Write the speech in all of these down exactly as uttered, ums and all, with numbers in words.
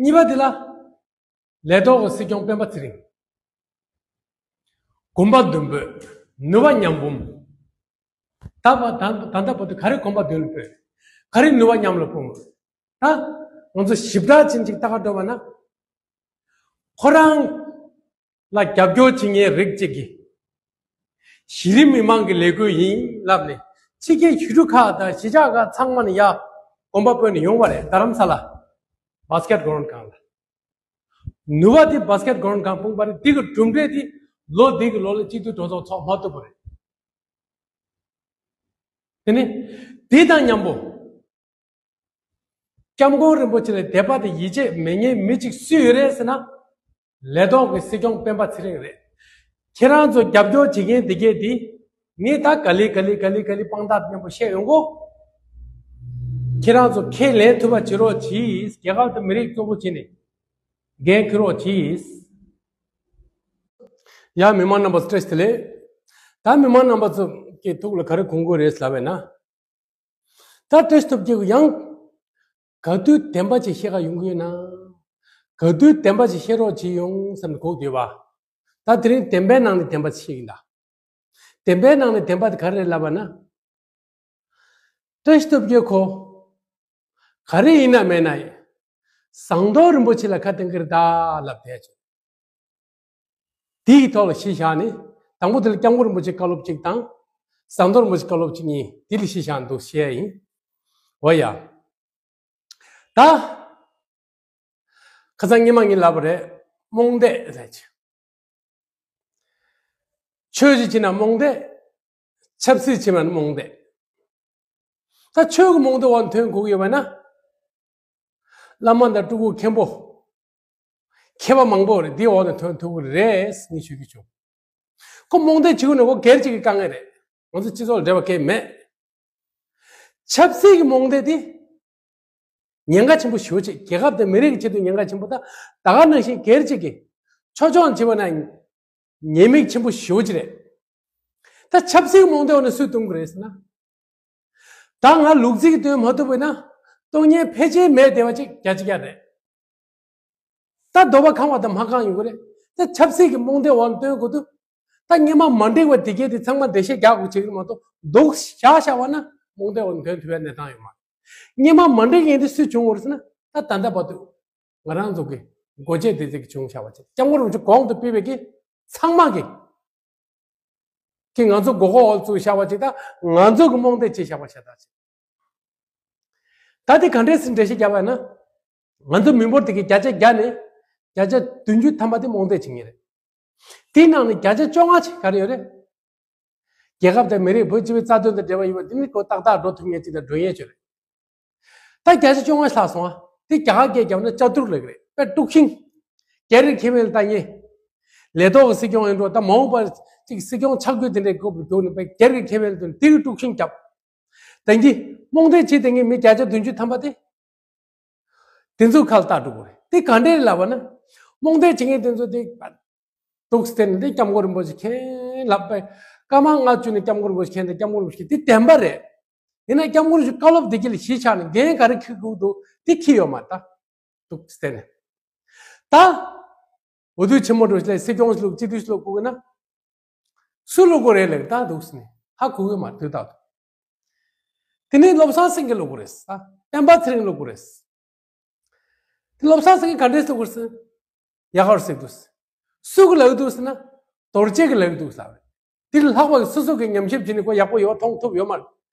གཉིས་པ་དེ་ལ། ལས་ཐོག་གི་སྲིད་སྐྱོང་སྤེན་པ་ཚེ་རིང་། གོམ་པ་མདུན་སྤོས། ནུས་པ་མཉམ་སྤུངས། ད་བ་ད་ད་ལྟ་བར་དུ་ག་རེ་གོམ་པ་མདུན་ལ་སྤོས། ག་རེ་ནུས་པ་མཉམ་ལ་སྤུངས། ད་ང་ཚོ་ཞིབ་ཕྲ་ཕྱིན་ཅིག་ལྟ་ག་འགྲོ་བ་ན། ཁོ་རང་ལ་རྒྱབ་སྐྱོར་བྱེད་མཁན་རིགས་གཅིག་གིས། གཞི་རིམ་མི་མང་གི་ལས་འགུལ་ཡིན་ལབ་ནས་ཕྱི་རྒྱལ་ཞི་ལྷུ་ཁག་དང་གཞིས་ཆགས་ཁག་ཚང་མ་ནས་ཡ་གོམ་པ་སྤོས་ནས་ཡོང་བ་རེད། རྡ་རམ་ས་ལ་བྷ་སི་ཀེད་གྷ་རོན་སྒྲོན་ཁང་ལ། ནུས་པ་དེ་བྷ་སི་ཀེད་གྷ་རོན་སྒྲོན་ཁང་སྤུངས་པ་རེད། དེ་གི་གྲུབ་འབྲས་དེ་ལོ་འདི་གི་ལོ་ལ་སྤྱི་འཐུས་གྲོས་ཚོགས་ཚོགས་མ་ཐུབ་པ་རེད། དེ་ནི་དེ་དང་མཉམ་པོ། སྐྱབས་མགོན་རིན་པོ་ཆེ་ལ་དད་པ་དང་ཡིད་ཆེས་མེད་མཁན་མི་གཅིག་སུ་ཡོད་རེད་ཟེར་ན། ལས་ཐོག་གི་སྲིད་སྐྱོང་སྤེན་པ་ཚེ་རིང་རེད། ཁྱེད་རང་ཚོ་རྒྱབ་སྐྱོར་བྱེད་མཁན་དེ་གས་དེ། ངས་ད་ག་ལེ་ག་ལེ་ག་ལེ་ག་ལེ་དཔང་རྟགས་མཉམ་པོ་བཤད་ཡོང་གོ། ཁྱེད་རང་ཚོ་ཁས་ལེན་ཐུབ་པ་བྱེད་རོགས་གྱིས། རྒྱལ་ཁབ་དང་མི་རིགས་གཙོ་བོ་བྱས་ནས་འགན་འཁུར་རོགས་གྱིས། ཡ་མི་མང་རྣམ་པ་ཚོ་བཀྲ་ཤིས་བདེ་ལེགས། ད་མི་མང་རྣམ་པ་ཚོ་གི་ཐུགས་ལ་ག་རེ་དགོངས་དགོས་རེད་ལབ་པས་ན། ད་བཀྲ་ཤིས་སྟོབས་རྒྱལ་ཡང་ག་དུས་བདེན་པ་ཅིག་བཤད་ག་ཡོང་གི་ཡོད་ན། ག་དུས་བདེན་པ་ཅིག་བཤད་རོགས་བྱེད་ཡོང་བསམ་ནས་སྒུག་བསྡད་པ། ད་དེ་རིང་བདེན་པའི་ནང་ནས་བདེན་པ་ཅིག་བཤད་ཀྱིན་གདའ། བདེན་པའི་ནང་ནས་བདེན་པ་དེ་ག་རེ་རེད་ལབ་པ་ན། བཀྲ་ཤིས་སྟོབས་རྒྱལ་ཁོ། ག་རེ་ཡིན་ན་མེད་ན་ཡིན། ཟམ་གདོང་རིན་པོ་ཆེ་ལ་ཁ་གཏད་ཀྱི་རེད་ད་ལབ་བསྡད་བྱུང་། དེའི་ཐོག་ལ་གཞི་བཞག་ནས་དང་པོ་དེ་ལ་སྐྱབས་མགོན་རིན་པོ་ཆེ་བཀའ་སློབ་གཅིག་དང་། ཟམ་གདོང་རིན་པོ་ཆེ་བཀའ་སློབ་གཅིག་གཉིས་དེ་ལ་གཞི་བཞག་འདུག་བཤད་ཡིན། འོ་ཡ། ད། ཁ་སང་ཉི་མ་ངས་ལབ་པ་རེད། རྨོངས་དད་ཟེར་ཅིག་ཆོས་ཅིག་བྱེད་ན་རྨོངས་དད། ཆབ་སྲིད་བྱེད་པ་ན་རྨོངས་དད། ད་ཆོས་ཀྱི་རྨོངས་དད་འོག་ཐོན་དགོས་ཀྱི་ཡོད་པ་ན། བླ་མ་དང་སྤྲུལ་སྐུ་མཁན་པོ། མཁས་པ་མང་པོ་རེད། འདི་འོག་ནས་ཐོན་ཐུབ་ཀྱི་རེད་ངས་ཞུ་གི་བྱུང་། ཁོ་རྨོངས་དད་བྱེད་དགོས་ན་ཁོ་སྒེར་གཅིག་གི་དཀའ་ངལ་རེད། ང་ཚོ་སྤྱི་ཚོགས་ལ་འབྲེལ་བ་གང་ཡང་མེད། ཆབ་སྲིད་ཀྱི་རྨོངས་དད་དེ། ཉེན་ཁ་ཆེན་པོ་ཞེ་པོ་ཅིག་རྒྱལ་ཁབ་དང་མི་རིགས་ཀྱི་ཆེད་དུ་ཉེན་ཁ་ཆེན་པོ་དང་། ད་ག་ནང་བཞིན་སྒེར་གཅིག་གིས་ཆོས་སྐྱོང་བྱེད་པ་ན་ཉེས་དམིགས་ཆེན་པོ་ཞེ་པོ་ཅིག་རེད། ད་ཆབ་སྲིད་རྨོངས་དད་འོག་ནས་སུས་སྟོན་དགོས་རེད་ཟེར་ན། ད་ང་ལུག་རྫི་གིས་སྟོན་མ་ཐུབ་པ་ཡིན་ན། སྟོན་མཁན་ཕལ་ཆེར་མེད་བསྡད་པ་ཅིག་བརྒྱ་ཆ་བརྒྱ་རེད། ད་འདོད་པ་ཁེངས་པ་དང་མ་ཁེངས་ཡོང་གི་རེད། ད་ཆབ་སྲིད་ཀྱི་རྨོངས་དད་འོག་ནས་སྟོན་དགོས་དུས། ད་སྔོན་མ་མ་འགྲིག་པ་དེ་གས་དེ་ཚང་མ་འགྲེལ་བཤད་རྒྱག་དགོས་བྱེད་ཀྱི་མ་གཏོགས་འདུག་བཞག་བཞག་པ་ན་རྨོངས་དད་འོག་ནས་ཐོན་ཐུབ་པའི་གནས་སྟངས་ཡོད་མ་རེད། སྔོན་མ་མ་འགྲིག་མཁན་དེ་སུས་བྱུང་བ་རེད་ཟེར་ན། ད་ད་ལྟ་བར་དུ་ང་རང་ཚོ་གི་འགོ་བྱེད་དེ་ཚོ་གིས་བྱུང་བཞག་པ་ཅིག་སྐྱབས་མགོན་རིན་པོ་ཆེ་གོང་དུ་སྤེལ་བའི་གི་ཚང་མ་གི་གི་ང་ཚོ་མགོ་སྐོར་འོག་བཙུགས་བཞག་པ་ཅིག་ད་ང་ཚོ་གི་རྨོངས་དད་བྱས་བཞག་པ་ཤ་སྟག་ཅིག་ད་དེ་ག་འདྲས་སེ་འགྲེལ་བཤད་རྒྱབ་པ་ན། ང་ཚོ་མི་འབོར་དེ་གི་བརྒྱ་ཆ་བརྒྱ་ནས་བརྒྱ་ཆ་བདུན་ཅུ་ཐམ་པ་དེ་རྨོངས་དད་བྱེད་མཁན་རེད། དེའི་ནང་ནས་བརྒྱ་ཆ་བཅོ་ལྔ་ཅིག་ག་རེ་ཡོད་རེད། རྒྱལ་ཁབ་དང་མི་རིགས་བོད་སྤྱི་པའི་རྩ་དོན་དང་འབྲེལ་བ་ཡོད་པ་དེ་ནི་ཁོ་ཏག་ཏག་འགྲོ་ཐུབ་མཁན་ཅིག་དང་འགྲོ་མཁན་ཅིག་རེད། ད་བརྒྱ་ཆ་བཅོ་ལྔ་ལྷག་སོང་ཨ། དེ་རྒྱ་གར་སྐད་རྒྱབ་ན་བཅུ་དྲུག་ལབ་ཀྱི་རེད། དཔེ་དཀྲུག་ཤིང་། རྒྱ་རིགས་ཁེ་ཕན་ལ་ལྟ་མཁན། ལས་ཐོག་གི་སྲིད་སྐྱོང་ཡིན་འགྲོ། ད་མ་འོངས་པར་ཅིག་སྲིད་སྐྱོང་ཆགས་རྒྱུ་དེ་འདྲའི་སྐོར་ལ་རྒྱུགས་ནས་དཔེ་རྒྱ་རིགས་ཁེ་ཕན་ལ་ལྟོས་ནས་དེ་གི་དཀྲུག་ཤིང་རྒྱབ། ད་གིན་རྨོངས་དད་བྱེད་བསྡད་མཁན་མི་བརྒྱ་ཆ་བདུན་ཅུ་ཐམ་པ་དེ། དེ་ཚོའི་ཁ་ལ་ལྟ་འགྲོ་དགོས་རེད། དེ་ག་འདྲས་ལབ་པ་ན། རྨོངས་དད་བྱེད་མཁན་དེ་ཚོ་དེ། འདུག་སེ་ནས་དེ་སྐྱབས་མགོན་རིན་པོ་ཆེ་མཁྱེན་ལབ་པས། སྐར་མ་ལྔ་བཅུ་ནས་སྐྱབས་མགོན་རིན་པོ་ཆེ་མཁྱེན་ཏེ་སྐྱབས་མགོན་རིན་པོ་ཆེ་མཁྱེན། དེ་བདེན་པ་རེད། ཡིན་ན་སྐྱབས་མགོན་རིན་པོ་ཆེ་བཀའ་སློབ་དེ་གི་ལ་གཞི་ཆགས་ནས་འགན་ག་རེ་འཁྱེར་དགོས་འདུག་དེ་འཁྱེར་ཡོད་མ་རེད་ད། འདུག་སེ་ནས། ད། འོས་བསྡུ་ཆེན་མོ་འགྲོ་ཞིག་ལ་སྲིད་སྐྱོང་ལུགས་སྤྱི་འཐུས་ལུགས་དགོས་ཀྱི་ན། སུ་ལུགས་དགོས་རེད་ལབ་ད་འདུག་སེ་ནས་ཧ་གོ་གི་མ་རེད་དུས་རྟག་ཏུ། དེ་ནས་བློ་བཟང་སེང་གེ་ལུགས་དགོས་རེད། ད་སྤེན་པ་ཚེ་རིང་ལུགས་དགོས་རེད། དེ་བློ་བཟང་སེང་གེ་ག་འདྲས་ལུགས་དགོས་རེད། ཡག་པར་གཟིགས་འདུག་སུ་གི་ལབ་འདུག་ཟེར་ན། རྡོ་རྗེ་གི་ལབ་འདུག་ཟེར་བས། དེ་ལ་ལྷག་པ་གི་སོ་སོ་གི་ཉམས་ཞིབ་བྱས་ནས་ཁོ་ཡག་པོ་ཡོད་མཐོང་ཐུབ་ཡོད་མ་རེད།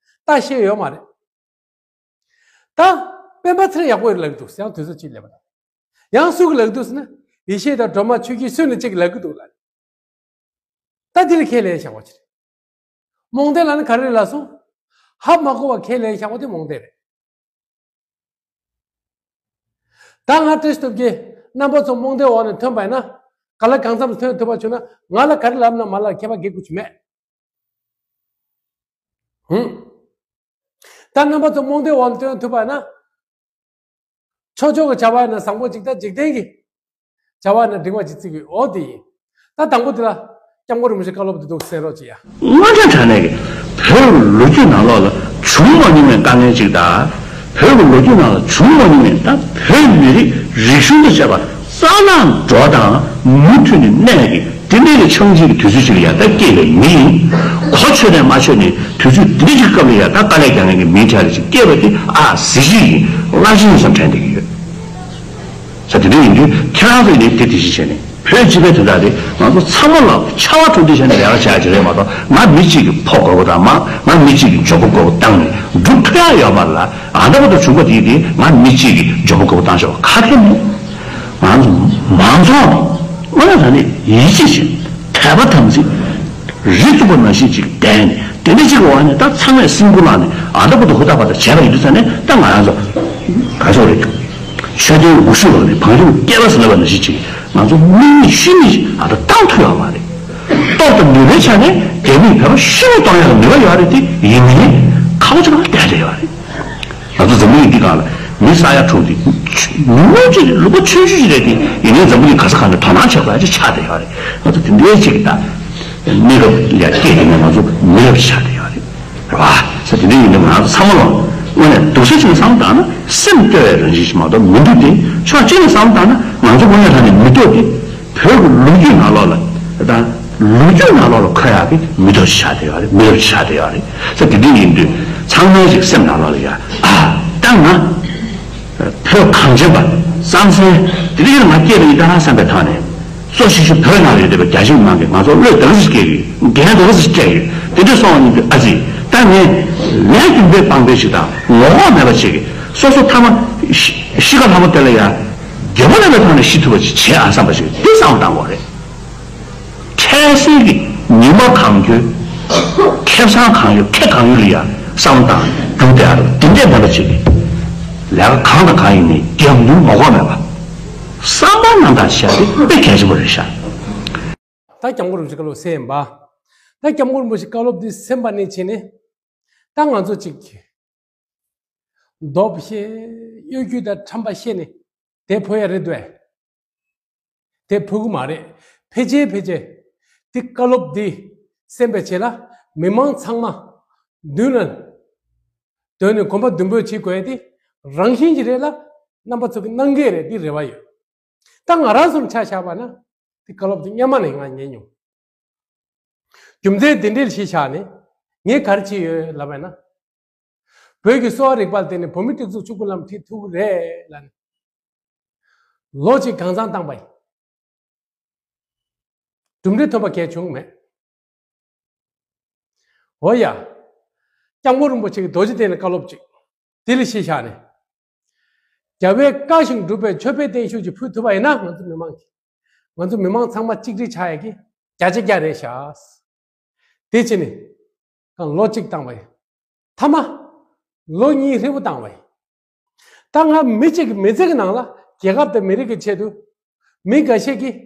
ལྟ་ཤེས་ཡོད་མ་རེད། ད། སྤེན་པ་ཚེ་རིང་ཡག་པོ་ཡོད་ལབ་འདུག་ཡང་དུས་ཚོད་གཅིག་སླེབས་པ་དང་། ཡང་སུ་གི་ལབ་འདུག་ཟེར་ན། ཡེ་ཤེས་དང་སྒྲོལ་མ་ཆོས་སྐྱིད་སུ་ནས་གཅིག་གི་ལབ་གི་འདུག་ལབ། ད་འདི་ལ་ཁས་ལེན་བྱ་བ་ཅི་རེད། རྨོངས་དད་ལ་ནི་ག་རེ་རེད་ལབ་སོང་། ཧ་མ་གོ་བ་ཁས་ལེན་བྱ་བ་དེ་རྨོངས་དད་རེད། ད་ང་བཀྲ་ཤིས་སྟོབས་རྒྱལ་རྣམ་པ་ཚོ་རྨོངས་དད་འོག་ནས་ཐོན་པ་ཡིན་ན། ག་ལ་གང་འཚམ་ཐོན་ཐུབ་པ་བྱུང་ན་ང་ལ་ག་རེ་ལབ་ན་མ་ལབ་ཁྱད་པར་གེ་ཁུ་ཆུ་མེད། ཧུམ། ད་རྣམ་པ་ཚོ་རྨོངས་དད་འོག་ནས་ཐོན་ཐུབ་པ་ཡིན་ན། ཕྱོགས་ཕྱོགས་ཀྱི་བྱ་བ་ཡིན་ན་བཟང་པོ་ཅིག་ད་འཇིག་རྟེན་གྱི་བྱ་བ་ཡིན་ན་འགྲིག་པ་ཅིག་བརྩི་གི་འོ་དེ་ཡིན། ད་དང་པོ་དེ་ལ་སྐྱབས་མགོན་རིན་པོ་ཆེ་བཀའ་སློབ་དེ་འདུག་གསན་རོགས་གྱིས་ཡ། དངོས་འབྲེལ་དྲང་གནས་ཀྱི་བོད་ལོ་རྒྱུས་ནང་ལོགས་ལ་བྱུང་མ་མྱོང་བའི་དཀའ་ངལ་ཅིག་དང་། བོད་ཀྱི་ལོ་རྒྱུས་ནང་ལ་བྱུང་མ་མྱོང་བའི། ད་བོད་མི་རིགས་རིག་གཞུང་དང་བཅས་པ་རྩ་བརླག་འགྲོ་དང་མུ་མཐུད་ནས་གནས་ཀྱི་དེ་འདྲའི་གི་ཆགས་འཇིག་གི་དུས་ཚོད་ཅིག་ལ་ཡང་ད་སྐྱེས་པའི་མི་ཡིན། གོ་ཆོད་ནས་མ་ཆོད་ནས་དུས་ཚོད་འདི་འདྲ་ཅིག་སྐབས་ལ་ཡང་ད་དཀའ་ལས་རྒྱག་མཁན་གྱི་མིའི་གྲས་ལ་ཅིག་སྐྱེས་པ་དེ་ཨ་གཟི་བརྗིད་ཡིན། རླབས་ཆེན་ཡིན་བསམ་དྲན་བསྡད་ཀྱི་ཡོད། ས་དེ་འདྲ་ཡིན་དུས་ཁྱེད་རང་ཚོས་ནི་དེ་དེ་བཞིན་བྱས་ནས། བོད་སྤྱི་པའི་དོན་དག་དེ་ང་ཚོ་ཚང་མ་ལ་ཆར་པ་དྲོ་དུས་བྱས་ནས་ལས་ཀ་བྱ་ཡ་ཅིག་རེད་མ་གཏོགས། ང་མི་གཅིག་གི་ཕོ་དགོས་པ་དང་། མ་ང་མི་གཅིག་གི་མགྱོགས་པོ་དགོས་པ་བཏང་ནས་འགྲུབ་ཐུབ་ཡ་ཡོད་མ་རེད་ལ། ཨ་ད་བར་དུ་བྱུང་བ་དེ་དེ་ང་མི་གཅིག་གི་མགྱོགས་པོ་དགོས་པ་བཏང་ཆོག་ག་གེ་མེད། ང་ཚོ་མང་ཚོགས་དངོས་གནས་དྲང་གནས་ཡིད་ཆེས་བྱེད། དད་པ་དམ་ཚིག་རི་བཙུགས་པ་ནང་བཞིན་ཅིག་བསྡད་ནས། དེ་འདྲ་ཅིག་གི་འོག་ནས་ད་ཚང་མས་སེམས་ཁུར་བླངས་ནས་ཨ་ད་བར་དུ་ཧུར་ཐག་བར་ཐག་བྱས་པ་ཡིན་དུས་ཙང་ནས། ད་ང་རང་ཚོ་ག་ཚོད་རེད། མཆོད་རྟེན་དགུ་ཤུ་ལོག་ནས་བང་རིམ་བསྐལ་པ་ཟེར་ལབ་པ་ནང་བཞིན་ཅིག་ང་ཚོ་མིག་ནི་ཤི་ནི་ཨ་ད་བཏང་ཐུབ་ཡོད་མ་རེད། སྟོབས་དང་ནུས་པའི་ཆ་ནས་རྒྱ་མིས་བོད་པ་ཤི་བོ་གཏོང་ཡག་ནུས་པ་ཡོད་རེད་དེ། ཡིན་ནའི་ཁག་པོ་ཅིག་ལ་བསྡད་བསྡད་ཡོད་རེད། ང་ཚོ་འཛམ་བུ་གླིང་འདི་སྒང་ལ་མི་ས་ཡ་དྲུག་འདི་མི་མང་ཅིག་རེད། ལུང་པ་ཆུང་ཆུང་ཅིག་རེད་དེ། ཡིན་ནའི་འཛམ་བུ་གླིང་ག་ས་ག་ནས་དོ་སྣང་བྱེད་དགོས་ཡ་ཅིག་ཆགས་བསྡད་ཡོད་རེད། ང་ཚོ་དེ་འདྲའི་ཅིག་ད་གནས་སྐབས་ལ་སྐྱེས་དེ་ནས་ང་ཚོ་མི་རབས་ཆགས་བསྡད་ཡོད་རེད། རེད་བ། ས་དེ་འདྲ་ཡིན་དུས་ང་ཚོ་ཚང་མ་ལ་དངོས་གནས་སྡུག་ས་ཅིག་ནས་བསམ་བློ་བཏང་ན་སེམས་སྐྱོ་བའི་རང་བཞིན་ཞིག་མ་གཏོགས་མི་འདུག་སྟེ། ཕྱོགས་གཅིག་ནས་བསམ་བློ་བཏང་ན་ང་ཚོ་དངོས་གནས་དྲང་གནས་མི་ཐོག་དེ་བོད་ཀྱི་ལོ་རྒྱུས་ནང་ལོགས་ལ་དང་། ལོ་རྒྱུས་ནང་ལོགས་ལ་འཁོད་ཡག་གི་མི་ཐོག་ཅིག་ཆགས་བསྡད་ཡོད་རེད། མི་རབས་ཅིག་ཆགས་བསྡད་ཡོད་རེད། ས་དེ་འདྲ་ཡིན་དུས་ཚང་མའི་ཅིག་སེམས་ནང་ལོགས་ལ་ཡ་ཨ་ད་ང་བོད་གངས་ཅན་པ་རྩམ་ཟན་དེ་འདྲ་ཡིན་ན་ང་སྐྱེས་པ་ཡིན་ད་བསམ་པའི་ཐོག་ནས། གཙོ་ཆེ་ཤོས་བོད་ནང་ལ་ཡོད་བསྡད་པའི་རྒྱ་ཆེ་མི་མང་གིས་ང་ཚོ་བློས་ག་འདྲ་ཞིག་སྐྱེས་ཡོད། འགན་ག་འདྲ་ཞིག་སྤྲད་ཡོད། དེ་འདྲ་སོང་བ་ཡིན་དུས་ཨ་ཙི། ད་ངས་ལས་རྒྱུ་འབྲས་སྤངས་པའི་ཞིག་དང་ངོ་ལྐོག་མེད་པ་ཞིག་གིས་སོ་སོ་མཐའ་མ་ཤི་ཤི་ཁ་ལྷ་མོ་དེ་ལ་ཡ་རྒྱལ་པོ་ལབ་པའི་ཐོག་ནས་ཤི་ཐུབ་པ་ཅིག་བྱེད་ཨ་བསམ་པ་ཞིག་འདི་བསམ་བློ་བཏང་དགོས་རེད། འཕྲལ་སེལ་གྱི་ཉི་མ་གང་འཁྱོལ། ཁེ་བཟང་གང་ཡོད་ཁེ་གང་ཡོད་ལ་ཡ་བསམ་བློ་བཏང་རྒྱུ་དེ་ཨ་རོ། དེ་འདྲས་མེད་པ་ཅིག་གིས་ལས་ཀ་གང་དང་གང་ཡིན་ནའི་རྒྱབ་མདུན་ངོ་ལྐོག་མེད་པ། བསམ་པ་རྣམ་དག་བྱས་ཏེ་དཔེ་གལ་ཆེན་པོ་རེད་ཤག་ད་སྐྱབས་མགོན་རིན་པོ་ཆེ་བཀའ་སློབ་གསན་ཡིན་པ། ད་སྐྱབས་མགོན་རིན་པོ་ཆེ་བཀའ་སློབ་འདི་གསན་པ་ནས་བྱས་ནས། ད་ང་ཚོ་ཅིག་མདོ་བཤད། གཡོ་སྒྱུ་དང་ཁྲམ་པ་བཤད་ནས་དེ་ཕོ་ཡ་རེད་འདུག་ཨེ། དེ་ཕོ་གི་མ་རེད། ཕལ་ཆེར་ཕལ་ཆེར་དེ་བཀའ་སློབ་འདི་གསན་པའི་རྗེས་ལ་མི་མང་ཚང་མ་མདུན་ལ་འདོན་ནས་གོམ་པ་མདུན་སྤོས་བྱེད་དགོས་ཡ་དེ་རང་བཞིན་གྱིས་རེད་ལ། རྣམ་པ་ཚོ་གི་གནང་གི་རེད། དེ་རེ་བ་ཡོད། ད་ང་རང་ཚོར་ཆ་བཞག་པ་ན། དེ་བཀའ་སློབ་དེ་སྔོན་མ་ནས་ང་ཉན་མྱོང་། རྒྱུ་མཚན་དེ་འདྲའི་གཞི་བཞག་ནས་ངས་ག་རེ་བྱས་ཡོད་ལབ་པ་ན། བོད་ཀྱི་གསོ་བ་རིག་པ་ལ་བརྟེན་ནས་བོད་མི་སྒྲིག་འཛུགས་ཆུ་འགོ་ལམ་ཁྲིད་ཐུབ་ཀྱི་རེད་ལབ་ནས། ལོ་གཅིག་གང་ཚང་བཏང་པ་ཡིན། གྲུབ་འབྲས་ཐོན་པ་གལ་བྱུང་མེད། འོ་ཡ། སྐྱབས་མགོན་རིན་པོ་ཆེ་གི་རྡོ་རྗེ་གདན་ལ་བཀའ་སློབ་ཅིག་དེ་ལ་གཞི་བཞག་ནས། རྒྱལ་བས་བཀའ་བཞིན་སྒྲུབ་པའི་མཆོད་པའི་བརྟན་བཞུགས་ཅིག་ཕུལ་ཐུབ་པ་ཡིན་ན། ང་ཚོ་མི་མང་གི། ང་ཚོ་མི་མང་ཚང་མ་གཅིག་སྒྲིལ་ཆགས་ཡ་གི་བརྒྱ་ཆ་བརྒྱ་རེད་ཤག་དེ་བྱས་ནས་གང་ལོ་གཅིག་བཏང་བ་ཡིན། མཐའ་མ་ལོ་གཉིས་ཧྲིལ་པོ་བཏང་བ་ཡིན། ད་ང་མི་གཅིག་གི་མི་ཚེ་གི་ནང་ལ་རྒྱལ་ཁབ་དང་མི་རིགས་ཀྱི་ཆེད་དུ་མི་འགའ་ཤས་ཀྱིས་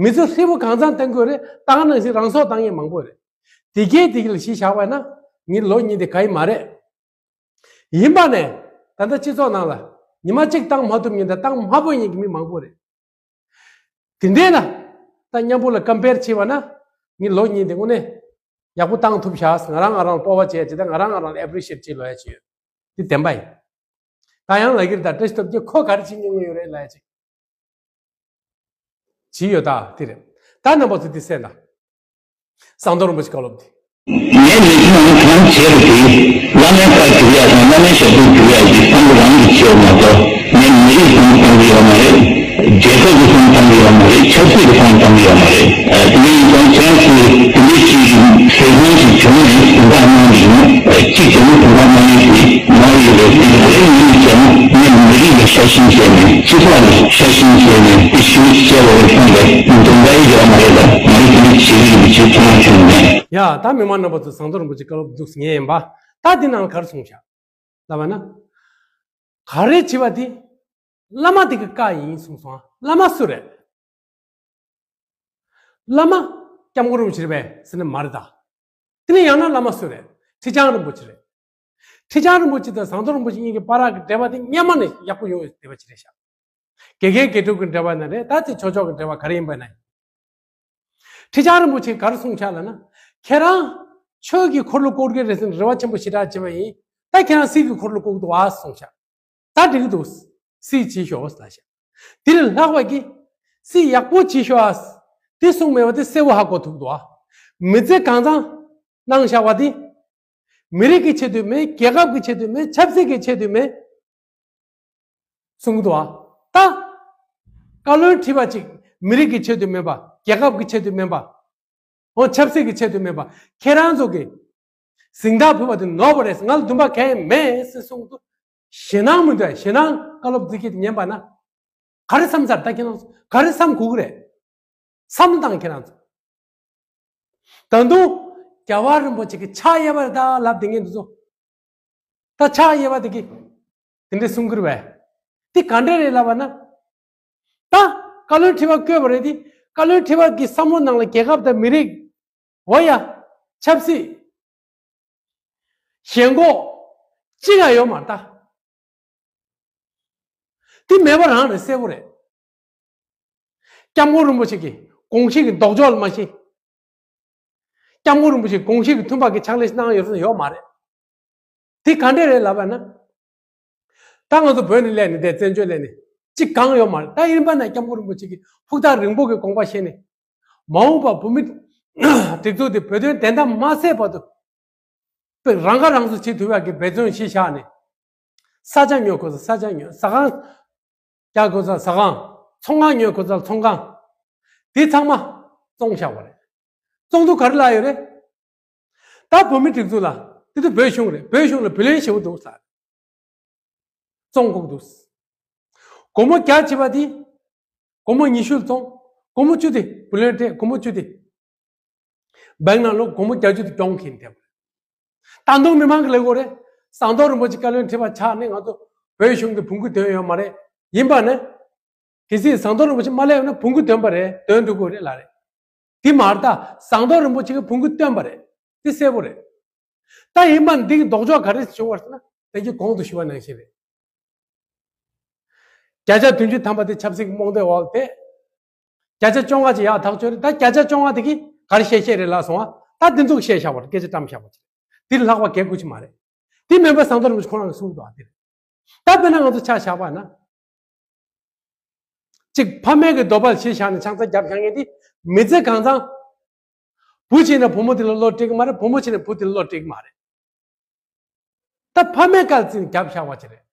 མི་ཚེ་ཧྲིལ་པོ་གང་ཚང་བཏང་དགོས་རེད། བཏང་ནང་བཞིན་རང་སྲོག་བཏང་མཁན་མང་པོ་རེད། དེ་གས་དེ་གས་ལ་གཞི་བཞག་པ་ན་ངའི་ལོ་གཉིས་དེ་ག་ཡི་མ་རེད། ཡིན་པ་ནས་ད་ལྟ་སྤྱི་ཚོགས་ནང་ལ་ཉི་མ་གཅིག་བཏང་མ་ཐུབ་མཁན་དང་བཏང་མ་ཕོད་མཁན་གྱི་མི་མང་པོ་རེད། དེ་འདྲས་ལ་ད་མཉམ་པོ་ལ་ཀམ་པེར་བྱས་པ་ན་ངའི་ལོ་གཉིས་དེ་དངོས་གནས་ཡག་པོ་བཏང་ཐུབ་ཤག་ང་རང་ང་རང་ལ་སྤོབས་པ་བྱས་བྱས། ད་ང་རང་ང་རང་ལ་ཨེ་པི་རི་ཤི་ཨེཊ་བྱེད་ལོས་ཡ་བྱེད་ཡོད། དེ་བདེན་པ་ཡིན། ད་ཡང་ལབ་ཀྱི་རེད། ད་བཀྲ་ཤིས་སྟོབས་རྒྱལ་ཁོ་ག་རེ་བྱེད་མྱོང་གི་ཡོད་རེད་ལབ་ཡ་ཅིག་བྱེད་ཡོད། ད་དེ་རེད། ད་རྣམ་པ་ཚོ་དེ་གསན་དང་། ཟམ་གདོང་རིན་པོ་ཆེ་བཀའ་སློབ་དེ། ངས་ལས་ཀྱི་ནང་གང་བྱས་པ་དེ་བླ་མའི་བཀའ་བསྒྱུར་ཡག་དང་བླ་མའི་ཞབས་ཏོག་བསྒྱུར་ཡག་གི་བསམ་བློ་རང་གིས་བྱས་པ་མ་གཏོགས། ངས་མི་རིགས་བསམ་བློ་བཏང་གི་ཡོད་མ་རེད། རྒྱལ་ཁབ་ཀྱི་བསམ་བློ་བཏང་གི་ཡོད་མ་རེད། ཆབ་སྲིད་ཀྱི་བསམ་བློ་བཏང་གི་ཡོད་མ་རེད། ཨ། དེ་འདྲ་ཡིན་ཙང་ཁྱེད་རང་ཚོས་དེ་འདྲའི་ཅིག་གི་དེ་སྔོན་ཞིག་བྱུང་ནས་དོན་དག་གནང་གི་ཡིན། ཨ། གཅིག་བྱས་ན་དོན་དག་གནང་ཡས་ཞིག་མ་ཡོད་པའི་དེ་ང་རང་ཡིན་ནས་བྱས་ན། ངས་མི་རིགས་ལ་ཤ་ཞེན་བྱས་ནས། སྤྱི་ཚོགས་ལ་ཤ་ཞེན་བྱས་ནས། དེ་ཞུ་བྱས་པ་རེད་ཙང་གི་དོན་དག་ཡོད་མ་རེད་ལ། ང་རང་དེ་འདྲ་བྱེད་ཀྱི་ཡོད་པ་ཅིག་མཐོང་བྱུང་མེད། ཡ། ད་མི་མང་རྣམ་པ་ཚོ་ཟམ་གདོང་རིན་པོ་ཆེ་བཀའ་སློབ་འདུག་སེ་ཉན་ཡིན་པ། ད་འདི་ནང་ལ་ག་རེ་གསུངས་བཞག་ལབ་པ་ན། ག་རེ་བྱེད་པ་དེ་བླ་མ་དེ་གི་བཀའ་ཡིན་གསུངས་སོང་། བླ་མ་སུ་རེད། བླ་མ་སྐྱབས་མགོན་རིན་པོ་ཆེ་རེད་པས་ཟེར་ན་མ་རེད་ད། དེ་ནས་ཡང་ན་བླ་མ་སུ་རེད། ཁྲི་བྱང་རིན་པོ་ཆེ་རེད། ཁྲི་བྱང་རིན་པོ་ཆེ་དང་ཟམ་གདོང་རིན་པོ་ཆེ་གཉིས་ཀྱི་བར་གྱི་འབྲེལ་བ་དེ་སྔོན་མ་ནས་ཡག་པོ་ཡོང་བའི་འབྲེལ་བ་ཅིག་རེད་ཤག་དགེ་རྒན་དགེ་ཕྲུག་གི་འབྲེལ་བ་ན་རེད། ད་དེ་ཕྱོགས་ཕྱོགས་ཀྱི་འབྲེལ་བ་ག་རེ་ཡིན་པ་ན་ཡིན། ཁྲི་བྱང་རིན་པོ་ཆེས་ག་རེ་གསུངས་ཤག་ལབ་ན། ཁྱེད་རང་ཆོས་ཀྱི་འཁོར་ལོ་བསྐོར་གྱི་རེད་ཟེར་ནས་རེ་བ་ཆེན་པོ་ཞེ་དྲག་བྱས་པ་ཡིན། ད་ཁྱེད་རང་སྲིད་ཀྱི་འཁོར་ལོ་བསྐོར་གྱི་འདུག་ཨ་གསུངས་ཤག་ད་འགྲིག་གི་འདུག་སྲིད་བྱེད་ཤོག་ལ་ཤག་དེ་ལས་ལྷག་པ་གི་སྲིད་ཡག་པོ་བྱེད་ཤོག་ཨ། དེ་གསུངས་མེད་པ་དེ་གསལ་པོ་ཧ་གོ་ཐུབ་འདུག་ཨ། མི་ཚེ་གང་ཚང་གནང་བཞག་པ་དེ། མི་རིགས་ཀྱི་ཆེད་དུ་མེད། རྒྱལ་ཁབ་ཀྱི་ཆེད་དུ་མེད། ཆབ་སྲིད་ཀྱི་ཆེད་དུ་མེད། གསུང་གི་འདུག་བ། ད། བཀའ་བློན་ཁྲི་པ་གཅིག་མི་རིགས་ཀྱི་ཆེད་དུ་མེད་པ། རྒྱལ་ཁབ་ཀྱི་ཆེད་དུ་མེད་པ། འོ་ཆབ་སྲིད་ཀྱི་ཆེད་དུ་མེད་པ། ཁྱེད་རང་ཚོ་གི་གཟེངས་རྟགས་ཕུལ་བ་དེ་ནོར་བ་རེད། ང་ལ་འདུན་པ་གང་ཡང་མེད་ཟེར་གསུངས་འདུག་ཞེད་སྣང་མི་འདུག་ཞེད་སྣང་བཀའ་སློབ་འདི་སྐད་དུ་ཉན་པ་ན། ག་རེ་བསམ་ཚར། ད་ཁྱེད་རང་ཚོ་ག་རེ་བསམ་དགོས་ཀྱི་རེད། བསམ་བློ་བཏང་། ཁྱེད་རང་ཚོ། ད་དུང་རྒྱལ་བ་རིན་པོ་ཆེ་གི་ཕྱག་གཡས་པ་རེད་ད་ལབ་བསྡད་མཁན་འདི་ཚོ། ད་ཕྱག་གཡས་པ་དེ་གི་དེ་འདྲས་གསུང་གི་རེད་པས། དེ་ག་འདྲས་རེད་ལབ་པ་ན། ད་བཀའ་བློན་ཁྲི་པ་བསྐོས་པ་རེད་དེ། བཀའ་བློན་ཁྲི་པ་གི་བསམ་བློ་ནང་ལ་རྒྱལ་ཁབ་དང་མི་རིགས། འོ་ཡ། ཆབ་སྲིད། ཞེན་ཁོག་ཅི་ཡང་ཡོད་མ་རེད་ད། དེ་མེད་པ་རང་རེད། གསལ་པོ་རེད། སྐྱབས་མགོན་རིན་པོ་ཆེ་གི་དགོངས་གཞི་གི་ལྡོག་ཕྱོགས་ལ་མ་གཞི། སྐྱབས་མགོན་རིན་པོ་ཆེ་དགོངས་གཞི་གི་མཐུན་པ་གི་ཕྱག་ལས་གནང་ཡོད་ས་ཡོད་མ་རེད། དེ་ག་འདྲས་རེད་ལབ་པ་ན། ད་ང་ཚོ་བོད་ནས་སླེབས་ནས་དེ་བཙན་བྱོལ་སླེབས་ནས་གཅིག་གང་ཡོད་མ་རེད། ད་ཡིན་པ་ན་སྐྱབས་མགོན་རིན་པོ་ཆེ་གི་ཕུགས་ཐག་རིང་པོ་གི་དགོངས་པ་བཞེས་ནས། མ་འོངས་པ་བོད་མི་སྒྲིག་འཛུགས་དེ་བོད་དོན་བདེན་མཐའ་མ་གསལ་བར་དུ། དཔེ་རང་ཁ་རང་གསོ་བྱེད་ཐུབ་ཡག་གི་འབད་བརྩོན་བྱས་བཞག་ནས། ས་ཆ་ཉོ་དགོས་ས་ས་ཆ་ཉོ། ཟ་ཁང་རྒྱག་དགོས་ས་ཟ་ཁང་། ཚོང་ཁང་ཉོ་དགོས་ས་ཚོང་ཁང་། དེ་ཚང་མ་བཙོང་བཞག་པ་རེད། བཙོང་དུས་ག་རེ་ལབ་ཡོད་རེད། ད་བོད་མི་སྒྲིག་འཛུགས་ལ། དེ་དུས་བོད་གཞུང་རེད། བོད་གཞུང་ལ་བུ་ལོན་ཞེ་པོ་འདུག་ཟེར། བཙོང་དགོས་འདུག་སྒོར་མོ་བརྒྱ་བྱེད་པ་དེ། སྒོར་མོ་ཉི་ཤུ་ལ་བཙོང་། སྒོར་མོ་བཅུ་དེ་བུ་ལོན་སྤྲད། སྒོར་མོ་བཅུ་དེ། བེང་ནང་ལོག་སྒོར་མོ་བརྒྱད་ཅུ་དེ་གྱོང་ཁེལ་ནས་བསྡད་པ་རེད། ད་དུང་མི་མང་གི་ལས་སྒོ་རེད། ཟམ་གདོང་རིན་པོ་ཆེ་བཀའ་བློན་ཁྲི་པ་ཆགས་ནས་ང་ཚོ་བོད་གཞུང་གི་བོང་གུ་དོན་ཡོད་མ་རེད། ཡིན་པ་ནི། གལ་སྲིད་ཟམ་གདོང་རིན་པོ་ཆེ་མ་སླེབས་ན་བོང་གུ་དོན་པ་རེད། དོན་འགྲོ་གི་རེད་ལབ་རེད། དེ་མ་རེད་ད། ཟམ་གདོང་རིན་པོ་ཆེ་གི་བོང་གུ་བཏོན་པ་རེད། དེ་གསལ་པོ་རེད། ད་ཡིན་པ་འདི་གི་ལྡོག་ཕྱོགས་ག་རེ་བྱུང་བ་ཟེར་ན། དེ་གི་གོང་དུ་ཞུས་པ་ནང་བཞིན་རེད། བརྒྱ་ཆ་བདུན་ཅུ་ཐམ་པ་དེ་ཆབ་སྲིད་ཀྱི་རྨོངས་དད་འོག་དེ། བརྒྱ་ཆ་བཅོ་ལྔ་ཅིག་ཡག་ཐག་ཆོད་རེད། ད་བརྒྱ་ཆ་བཅོ་ལྔ་དེ་གིས་ག་རེ་བཤད་བཤད་རེད་ལབ་སོང་ཨ། ད་དེ་ཚོ་བཤད་བཞག་པ་རེད། སྐད་ཆ་བཀྲམ་བཞག་པ་ཅིག་རེད། དེ་ལ་ལྷག་པ་གལ་དགོས་ཅིག་མ་རེད། དེ་མིན་པ་ཟམ་གདོང་རིན་པོ་ཆེ་ཁོ་རང་གིས་གསུངས་འདུག་ཨ། དེ་རེད། ད་དཔེར་ན་ང་ཚོ་ཆ་བཞག་པ་ན། གཅིག་ཕ་མེས་ཀྱི་འདོད་པ་ལ་གཞི་བཞག་ནས་ཆང་ས་བརྒྱབ་བཞག་མཁན་དེ། མི་ཚེ་གང་ཚང་། བུ་བྱས་ན་བུ་མོ་དེ་ལ་བློ་སྤྲད་ཀྱི་མ་རེད། བུ་མོ་བྱས་ན་བུ་དེ་ལ་བློ་སྤྲད་ཀྱི་མ་རེད། ད་ཕ་མའི་བཀའ་ལ་བརྩིས་ནས་བརྒྱབ་བཞག་པ་ཅིག་རེད།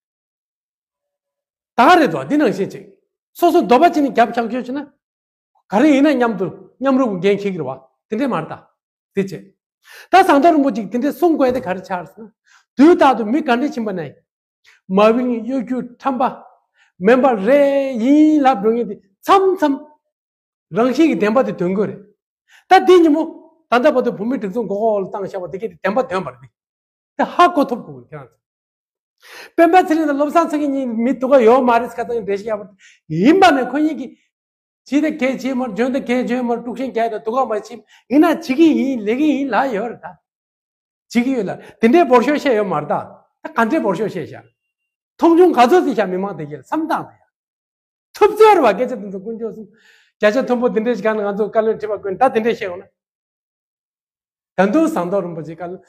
ད་ག་རེད་དོ། འདི་ནང་བཞིན་ཅིག་སོ་སོ་འདོད་པ་བྱས་ནས་བརྒྱབ་བཞག་རྒྱུ་བྱས་ན། ག་རེ་ཡིན་ན་མཉམ་དུ་མཉམ་རུབ་འགན་འཁྱེར་གྱི་རེད་བ། དེ་འདྲས་མ་རེད་ད། དེ་བྱས། ད་ཟམ་གདོང་རིན་པོ་ཆེས་དེ་འདྲས་གསུང་དགོས་དེ་ག་རེ་ཆགས་ཟེར་ན། དུས་རྟག་ཏུ་མི་ག་འདྲས་ཕྱིན་པ་ན་ཡིན། མ་བིང་གཡོ་སྒྱུ་ཁྲམ་པ་མེན་པ་རེད་ཡིན་ལབ་འགྲོ་མཁན་དེ་མཚམས་མཚམས་རང་བཞིན་གྱི་བདེན་པ་དེ་འདོན་དགོས་རེད། ད་འདི་ཉིན་མོ་ད་ལྟ་བར་དུ་བོད་མིའི་སྒྲིག་འཛུགས་མགོ་སྐོར་ལ་བཏང་བཞག་པ་དེ་གས་དེ་བདེན་པ་འདོན་པ་རེད། དེ་ཧ་གོ་ཐུབ་དགོས་ཁྱེད་རང་ཚོ། སྤེན་པ་ཚེ་རིང་དང་བློ་བཟང་ཚེ་རིང་གཉིས་མི་སྡུག་ག་ཡོད་མ་རེད་ཁ་སང་འགྲེལ་བཤད་ཡག་པོ། ཡིན་པ་ནས་ཁོ་གཉིས་ཀྱིས་བྱས་ད་གས་བྱས་མ་རེད། འཇོན་ད་གས་འཇོན་མ་རེད། དཀྲུག་ཤིང་རྒྱག་ད་སྡུག་ག་མ་བྱེད། ཡིན་ན་བྱེད་ཀྱི་ཡིན། ལས་ཀྱི་ཡིན་ལབ་ཡོད་རེད་ད། བྱེད་ཀྱི་ཡོད་ལ་དེ་འདྲའི་འབོར་ཤོག་བཤད་ཡོད་མ་རེད་ད། ད་ག་འདྲའི་འབོར་ཤོག་བཤད་ཤག་མཐོང་ཆུང་ག་ཚོད་ཅིག་བྱ། མི་མང་དེ་གས་བསམ་སྟངས་དེ་ཡ། ཐུབ་ཚོད་རེད་བ། སྐད་ཆ་དེ་ཚོ་དཀོན་མཆོག་གསུམ། བརྒྱ་ཆ་མཐོན་པོ་དེ་འདྲས་ཞིག་ག་ནས་ང་ཚོ་བཀའ་བློན་ཁྲི་པ་ཀུན་ད་དེ་འདྲས་བཤད་ཡོང་ན། ད་དུང་ཟམ་གདོང་རིན་པོ་ཆེ་བཀའ་བློན།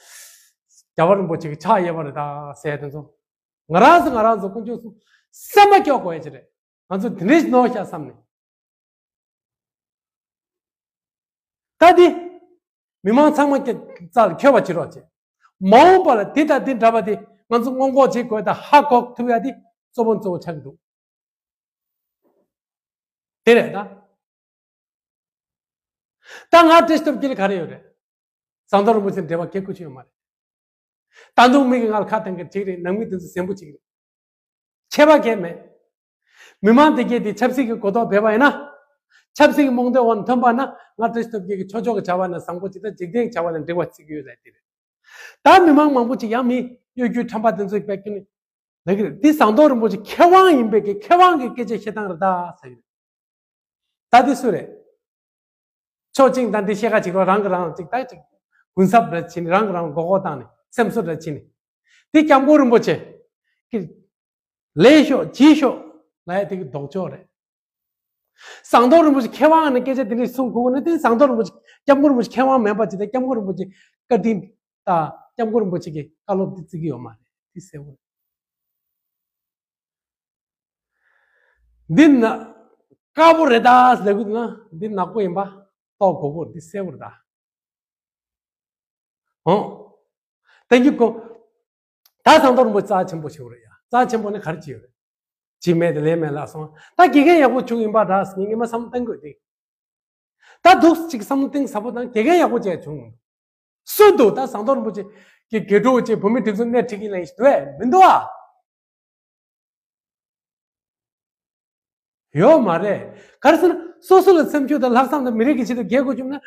རྒྱལ་བ་རིན་པོ་ཆེ་གི་ཕྱག་གཡས་པ་རེད་ད་ཟེར་དེ་ཚོ། ང་རང་ཚོ་ང་རང་ཚོ་དཀོན་མཆོག་གསུམ་སེམས་པ་སྐྱོ་དགོས་ཡ་ཅིག་རེད། ང་ཚོ་དེ་འདྲས་ནོར་ཤག་བསམ་ནས། ད་འདི། མི་མང་ཚང་མ་སྐྱ་རྩ་ལ་འཁྱོལ་བ་བྱེད་རོགས་བྱེད། མ་འོངས་པ་ལ་འདི་དང་འདི་འདྲ་བ་འདི་ང་ཚོ་སྔོན་འགོག་བྱེད་དགོས་དང་ཧ་གོ་ཐུབ་ཡ་འདི་གཙོ་བོ་གཙོ་བོ་ཆགས་ཀྱི་འདུག་དེ་རེད་ད། ད་ང་བཀྲ་ཤིས་སྟོབས་རྒྱལ་ག་རེ་ཡོད་རེད། ཟམ་གདོང་རིན་པོ་ཆེ་འབྲེལ་བ་གལ་དགོས་ཅིག་ཡོད་མ་རེད། ད་དུང་མི་གི་ང་ལ་ཁ་གཏད་མཁན་གཅིག་རེད། ནང་མི་དེ་ཚོ་གཟན་པོ་གཅིག་རེད། ཁྱད་པར་གང་ཡང་མེད། མི་མང་དེ་གས་དེ་ཆབ་སྲིད་ཀྱི་གོ་རྟོགས་བས་པ་ཡིན་ན། ཆབ་སྲིད་ཀྱི་རྨོངས་དད་འོག་ཐོན་པ་ན་ང་བཀྲ་ཤིས་སྟོབས་རྒྱལ་གྱི་ཆོས་ཕྱོགས་ཀྱི་བྱ་བ་ན་བཟང་པོ་ཅིག་དང་འཇིག་རྟེན་གྱི་བྱ་བ་ན་འགྲིག་པ་ཅིག་ཡོད་ལབ་དེ་རེད། ད་མི་མང་མང་པོ་ཅིག་ཡང་མི་གཡོ་སྒྱུ་ཁྲམ་པ་དེ་ཚོ་ཡིས་པས་ཀྱི་ནི། ལབ་ཀྱི་རེད། འདི་ཟམ་གདོང་རིན་པོ་ཆེ་མཁས་དབང་ཡིན་པས་ཀྱི་མཁས་དབང་གི་སྐད་ཆ་བཤད་སྟངས་རེད་ད་ཟེར་གྱི་རེད། ད་འདི་སུ་རེད། ཕྱོགས་གཅིག་ད་འདི་བཤད་ཁ་ཅིག་རོགས་རང་གི་རང་ཅིག་ད་ཅིག་གུན་གསབ་རེ་བྱས་ནས་རང་གི་རང་མགོ་སྐོར་བཏང་ནས་སེམས་གསོ་རེ་བྱས་ནས། འདི་སྐྱབས་མགོན་རིན་པོ་ཆེ་གི་ལས་ཤོག་བྱེད་ཤོག་ལབ་ཡ་དེ་གི་ལྡོག་ཕྱོགས་རེད། ཟམ་གདོང་རིན་པོ་ཆེ་མཁས་དབང་ནས་སྐད་ཆ་དེ་འདྲ་གསུང་དགོས་ན་དེ་ཟམ་གདོང་རིན་པོ་ཆེ་སྐྱབས་མགོན་རིན་པོ་ཆེ་མཁས་དབང་མིན་པ་ཅིག་དང་སྐྱབས་མགོན་རིན་པོ་ཆེ་བཀའ་དྲིན་དང་སྐྱབས་མགོན་རིན་པོ་ཆེ་གི་བཀའ་སློབ་དེ་བརྩི་གི་ཡོད་མ་རེད། འདི་གསལ་པོ་རེད། འདི་ན་དཀར་པོ་རེད་ད་ཟེར་གི་འདུག་ན་འདི་ནག་པོ་ཡིན་པ་རྟོགས་དགོས་ཀྱི་རེད། འདི་གསལ་པོ་རེད་ད། ཨོ། ད་གི་གོ། ད་ཟངས་མདོག་རིན་པོ་ཆེ་རྩ་ཆེན་པོ་ཞིག་རེད་ཡ། རྩ་ཆེན་པོ་ནི་ག་རེ་བྱས་ཡོད་རེད། ཅི་མེད་དེ་ལས་མེད་ལ་སོང་། ད་དགེ་རྒན་ཡག་པོ་བྱུང་ཡིན་པ་འདྲ་ཟེར་ངས་ངས་མ་བསམ་བློ་གཏོང་དགོས་ཏེ། ད་འདུག་ཅིག་བསམ་བློ་གཏིང་ཟབ་པོ་དང་དགེ་རྒན་ཡག་པོ་བྱས་བྱུང་། སུ་འདུག་ད་ཟངས་མདོག་རིན་པོ་ཆེ་གི་དགེ་ཕྲུག་ཅིག་བོད་མི་སྒྲིག་འཛུགས་སྣེ་ཁྲིད་ཀྱི་ལན་ཞིག་འདུག་ཨེ་མི་འདུག་ཨ། ཡོད་མ་རེད། ག་རེ་ཟེར་ན་སོ་སོ་ལ་སེམས་ཤུགས་དང་ལྷག་བསམ་དང་མི་རིགས་ཀྱི་ཆེད་དུ་རྒྱལ་དགོས་བྱུང་ན།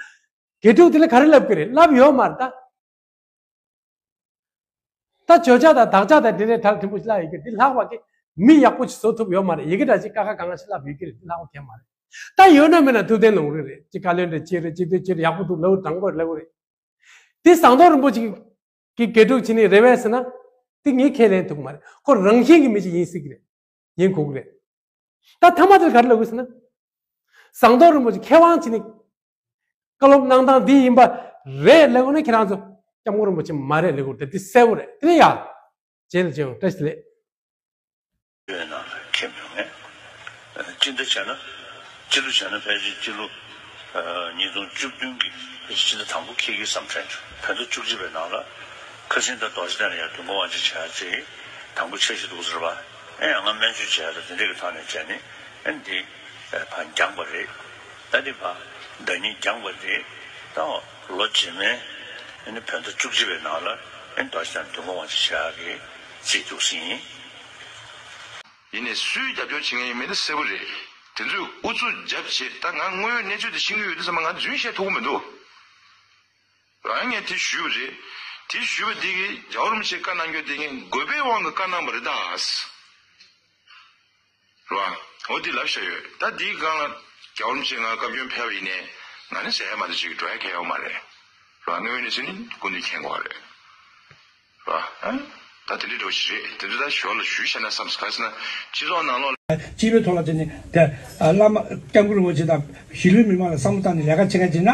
དགེ་ཕྲུག་དེ་ལ་ག་རེ་ལབ་ཀྱི་རེད། ལབ་ཡོད་མ་རེད་ད། ད་བརྗོད་བྱ་དང་དག་ཆ་དང་དེ་འདྲའི་གྲལ་མཐུན་པོ་ཞིག་ལབ་ཡོད་ཀྱི་འདི་ལྷག་པ་གི་མི་ཡག་པོ་ཞིག་བཟོ་ཐུབ་ཡོད་མ་རེད། ཡི་གེ་འདྲ་ཞིག་ཀ་ཁ་གང་ང་ཞིག་ལབ་ཡོད་ཀྱི་རེད། འདི་ལྷག་པ་གང་མ་རེད། ད་ཡོད་ན་མེད་ན་ཐུབ་བསྟན་ལུང་རིགས་རེད། ཅིག་བཀའ་བློན་འདྲ་ཅིག་རེད། ཅིག་དེ་ཅིག་རེད། ཡག་པོ་འདུག་ལབ་དྲང་པོ་ལབ་རེད། དེ་ཟངས་མདོག་རིན་པོ་ཆེ་གི་དགེ་ཕྲུག་བྱས་ནས་རེད་པས་ཟེར་ན། དེ་ངས་ཁས་ལེན་ཐུབ་ཀྱི་མ་རེད། ཁོ་རང་བཞིན་གྱི་མི་ཞིག་ཡིན་སྲིད་ཀྱི་རེད། ཡིན་དགོས་ཀྱི་རེད། ད་མཐའ་མ་དེར་ག་རེ་ལབ་དགོས་ཟེར་ན། ཟངས་མདོག་རིན་པོ་ཆེ་མཁས་དབང་བྱས་ནས་བཀའ་སློབ་གནང་སྟངས་འདི་ཡིན་པ་རེད་ལབ་དགོས་ན་ཁྱེད་རང་ཚོ་སྐྱབས་མགོན་རིན་པོ་ཆེ་མ་རེད་ལབ་དགོས་རེད། དེ་གསལ་པོ་རེད། དེ་ནས་ཡ། རྗེས་ལ་མཇལ་ཡོང་། བཀྲ་ཤིས་བདེ་ལེགས། ཡོད་ན་མཁྱེན་མྱོང་ངས། སྤྱི་ཟླ་བྱས་ན། སྤྱི་ཟླ་བྱས་ན་ཕལ་ཆེར་སྤྱི་ལོ་ཉིས་སྟོང་བཅུ་བདུན་གྱི་སྤྱི་ཟླ་དང་པོ་འཁེལ་གྱི་བསམ་དྲན་བྱུང་། ཕན་ཚུན་བཅུ་གཅིག་པའི་ནང་ལ་ཁ་སང་ད་རྡོ་རྗེ་གདན་ལ་ཡང་དུས་འཁོར་དབང་ཆེན་བྱས་ཅིག་དང་པོ་ཆེ་ཞིག་འདུག་ཟེར་བ། ཨེ་ཡང་ང་སྨན་བཅོས་བྱས་ད་དེ་འདྲས་ཀྱི་ཐོག་ནས་བྱས་ནས་ཨེ་འདི་ཕར་འགྱངས་པ་རེད། ད་འདི་ཕར་ཟླ་ཉིན་འགྱངས་པ་རེད། ད་ལོ་རྗེས་མའི་ཨེ་ནི་བོད་ཟླ་བཅུ་གཅིག་པའི་ནང་ལ་ཨེ་རྡོ་རྗེ་གདན་དུས་འཁོར་དབང་ཆེན་བྱེད་ཡག་གི་རྩིས་འདུག་ཟིན་ཡིན། ཡིན་ནའི་སུས་རྒྱབ་སྐྱོར་བྱེད་མཁན་ཡིན་མིན་དེ་གསལ་པོ་རེད། དེ་ཚོས་ཨུ་ཚུགས་རྒྱབ་བྱས་ད་ང་དངོས་ཡོད་གནས་ཚུལ་དེ་ཤེས་ཀྱི་ཡོད་དུས་ཙམ་པ་ང་རྫུན་བཤད་ཐུབ་ཀྱི་མི་འདུག་རང་ངས་དེ་ཞུས་པ་རེད། དེ་ཞུས་པ་དེ་གིས་རྒྱལ་བ་རིན་པོ་ཆེས་བཀའ་གནང་རྒྱུ་དེ་ངས་དགོས་པའི་དབང་གིས་བཀའ་གནང་བ་རེད་ད། རེད་བ། འོ་དེ་ལབ་བཞག་ཡོད། ད་དེའི་སྒང་ལ་རྒྱལ་བ་རིན་པོ་ཆེ་ང་བཀའ་བཀྱོན་ཕེབས་པ་ཡིན་ནའི་ང་ནི་ཟེར་ཡ་མ་གཏོགས་ཅིག་འགྲོ་ཡ་གང་ཡོད་མ་རེད། རེད་བ། དངོས་ཡོད་གནས་ཚུལ་ནི་སྐུ་མདུན་མཁྱེན་གྱི་ཡོད་རེད། རེད་བ། ཨ། ད་དེ་འདྲའི་འགྲོ་ཞིག་རེད། དེ་ཚོ་ད་ཞོར་ལ་ཞུས་བྱས་ན་བསམ་སོང་། ག་རེ་ཟེར་ན་སྤྱི་ཚོགས་ནང་ལོགས་ལ། སྤྱི་པའི་ཐོག་ལ་བྱས་ནས་དེ་བླ་མ་སྐྱབས་མགོན་རིན་པོ་ཆེ་དང་གཞིས་ལུས་མི་མང་ལ་བསམ་བློ་བཏང་ནས་ལས་ཀ་བྱེད་མཁན་བྱས་ན།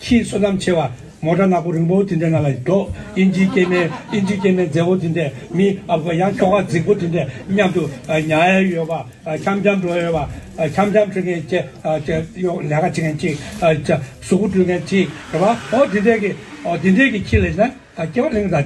ཁྱི་བསོད་ནམས་ཆེ་བ། མོ་ཊ་ནག་པོ་རིང་པོ་དེ་འདྲའི་ནང་ལ་འགྲོ། ཨིན་ཇིའི་སྐྱེ་དམན། ཨིན་ཇིའི་སྐྱེ་དམན་མཛེས་པོ་དེ་འདྲས། མི་ཨ་ཕ་ཡང་ཁྱོ་ག་རྫིག་པོ་དེ་འདྲས་མཉམ་དུ་ཉལ་ཡ་ཡོད་པ། འཆམ་འཆམ་འགྲོ་ཡ་ཡོད་པ། འཆམ་འཆམ་འགྲོ་མཁན་ཅིག་ལས་ཀ་བྱེད་མཁན་ཅིག་གཟུགས་པོ་འགྲོ་མཁན་ཅིག་རེད་པ། ཨོ་དེ་འདྲས་ཀྱི་ཨོ་དེ་འདྲས་ཀྱི་ཁྱི་ལ་ཡིན་ན་སྐྱེ་བ་གླེང་ད།